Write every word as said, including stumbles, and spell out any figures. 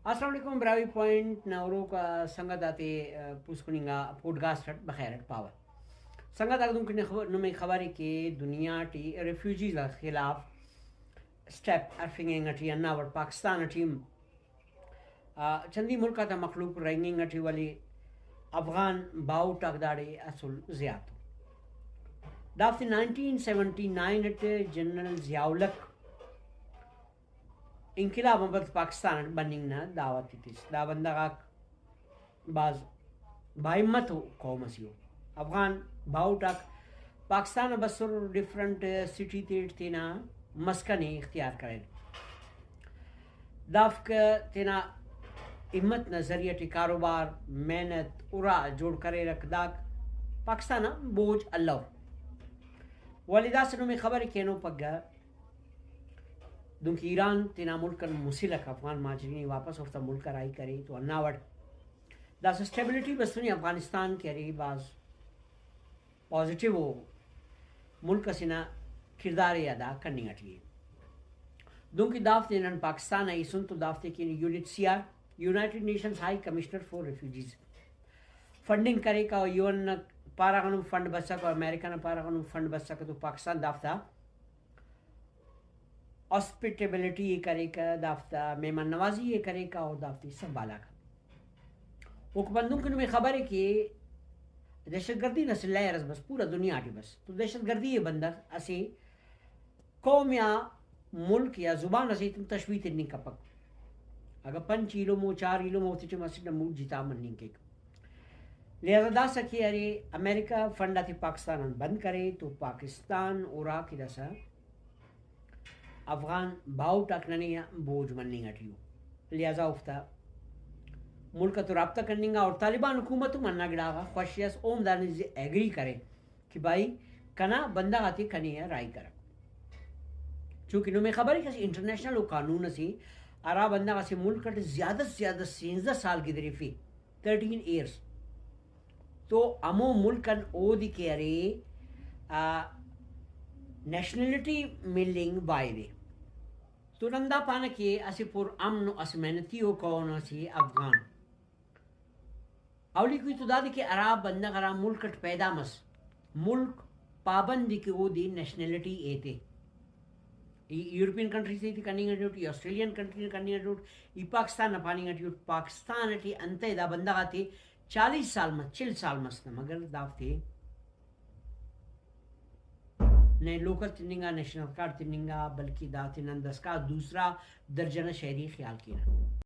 السلام علیکم، براہوئی پوائنٹ نا ہروک آ سنگت آتے، آ، پوسکن انگا پوڈکاسٹ اٹ بخیر اٹ پاوہ۔ سنگت آک، دنکہ نے خبر، نمے خبر ءِ کہ دنیا ٹی ریفیوجیز آ خلاف اسٹیپ ہرفنگ انگ ٹی ہندا وڑ پاکستان ٹی ہم، آ، چندی ملک آتا مخلوق رہینگنگ ٹی، ولے افغان باہوٹ آک داڑے اسل زیات ءُ۔ دافتے nineteen seventy nine it general Zia الحق انقلاب آن پد پاکستان اٹ بننگ نا دعوت ءِ تس۔ دا بندغ آک بھاز باہمت ءُ قوم اسے ءُ۔ افغان باہوٹ آک پاکستان آ بسر، ڈفرنٹ سٹی تیٹ تینا مسکن ءِ اختیار کریر۔ دافک تینا ہمت نا ذریعہ ٹی کاروبار، محنت، ارا جوڑ کریرک، داک پاکستان آ بوجھ الور۔ ولے داسہ نمے خبر ءِ کہ اینو پگہ دنکہ ایران تینا ملک آن مسلک افغان مہاجرین ءِ، واپس اوفتا ملک آ راہی کرے تو ہندا وڑ داسہ اسٹیبلٹی بسنے افغانستان کہ ارے بھاز پازیٹیو ءُ ملک اسے نا کردار ءِ ادا کننگ ٹی ءِ۔ دنکہ دافتے نن پاکستان آ ایسن تو دافتے کن U N H C R, United Nations High Commissioner for Refugees funding کریکہ، یو این نا پارہ غان ہم فنڈ بسکہ، امریکہ نا پارہ غان ہم فنڈ بسکہ تو پاکستان دافتا ہاسپٹیبلٹی ءِ کریکہ، دافتا مہمان نوازی ءِ کریکہ اور دافتے سنبھالاکہ۔ اوکان دنکہ نمے خبر ءِ کہ دہشت گردی نا اسہ لہر اس بس پورا دنیا ٹی بس، تو دہشت گردی ءِ بندغ اسہ قوم یا ملک یا زبان اسے تون تشویق تننگ کپک۔ اگہ پنچ ایلم ءُ، چار ایلم ءُ، اوفتے ٹی مسٹ نا موڈ جتا مننگ کیک۔ لہذا داسہ کہ ارے امریکہ فنڈ آتے پاکستان آن بند کرے تو پاکستان اراکہ داسہ افغان باہوٹ آک ننے آ بوجھ مننگ ٹی ءُ، لہذا اوفتا ملک آتون رابطہ کننگ آ، اور طالبان حکومت ہم ہندا گڑا غا خوشی ئس، اوہم دانا زی ایگری کرے کہ بھائی کنا بندغ آتے کنے آ راہی کرک، چونکہ نمے خبر ءِ کہ اسہ انٹرنیشنل ءُ قانون اسے، ہرا بندغ اسہ ملک اٹ زیادہ سے زیادہ سینزدہ سال گدریفے، تھرٹین ایئرس، تو ہمو ملک آن اودے کہ ارے، آ، نیشنلٹی ملنگ بایدے۔ تو نن دا پانہ کہ اسہ پر امن و اسہ محنتی ءُ قوم اسے افغان۔ اولیکو ہیت تو دادے کہ ہرا بندغ ہرا ملک اٹ پیدا مس، ملک پابند ءِ کہ اودے نیشنلٹی ایتے۔ ای یورپین کنٹری سے تے کننگ اٹی اٹ، ای آسٹریلین کنٹری نا کننگ اٹی اٹ، ای پاکستان نا پاننگ اٹی اٹ۔ پاکستان اٹی انتئے دا بندغ آتے چالیس سال مس، چل سال مس نا، مگر دافتے نئے لوکل تننگا، نیشنل کارڈ تننگا، بلکہ دافتے نن داسکان دوسرا درجہ نا شہری خیال کینہ۔